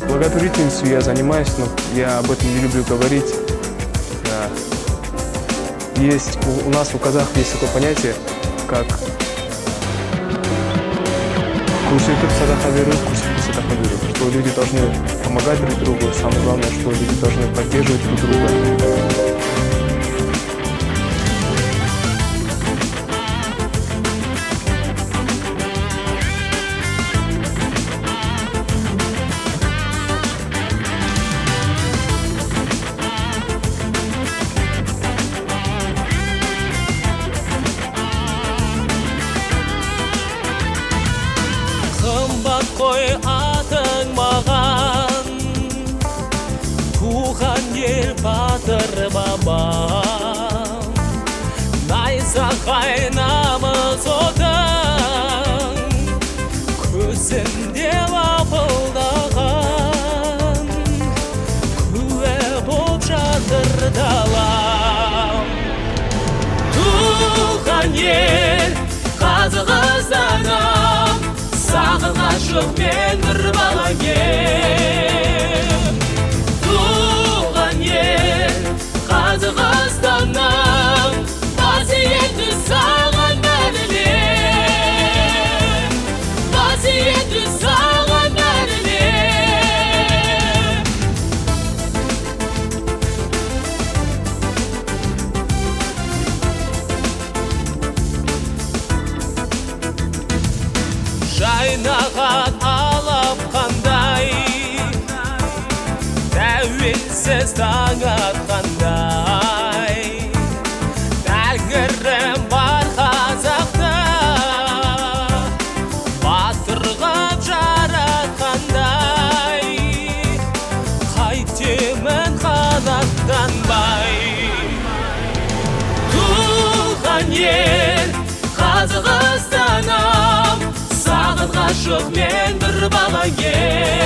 Благотворительностью я занимаюсь, но я об этом не люблю говорить. Да. Есть у нас, у казахов, есть такое понятие, как көрсетіп садақа беру, көрсетпей садақа беру. Что люди должны помогать друг другу, самое главное, что люди должны поддерживать друг друга. Қымбат қой атың маған, туған ел, батыр бабам. Найзағай, намыс отың көзінде лапылдаған, куә боп жатыр далам. Туған ел, Қазақстаным, саған ғашық мен бір балаң ем. Туған ел, Қазақстаным, бас иеді саған бәрі әлем, бас иеді саған бәрі әлем. Жайнаған алап қандай, тәуелсіз таң атқандай, тәңірім бар қазақты батыр ғып жаратқандай, қайтемін қанаттанбай. Туған ел, Қазақстаным, саған ғашық мен бір балаң ем.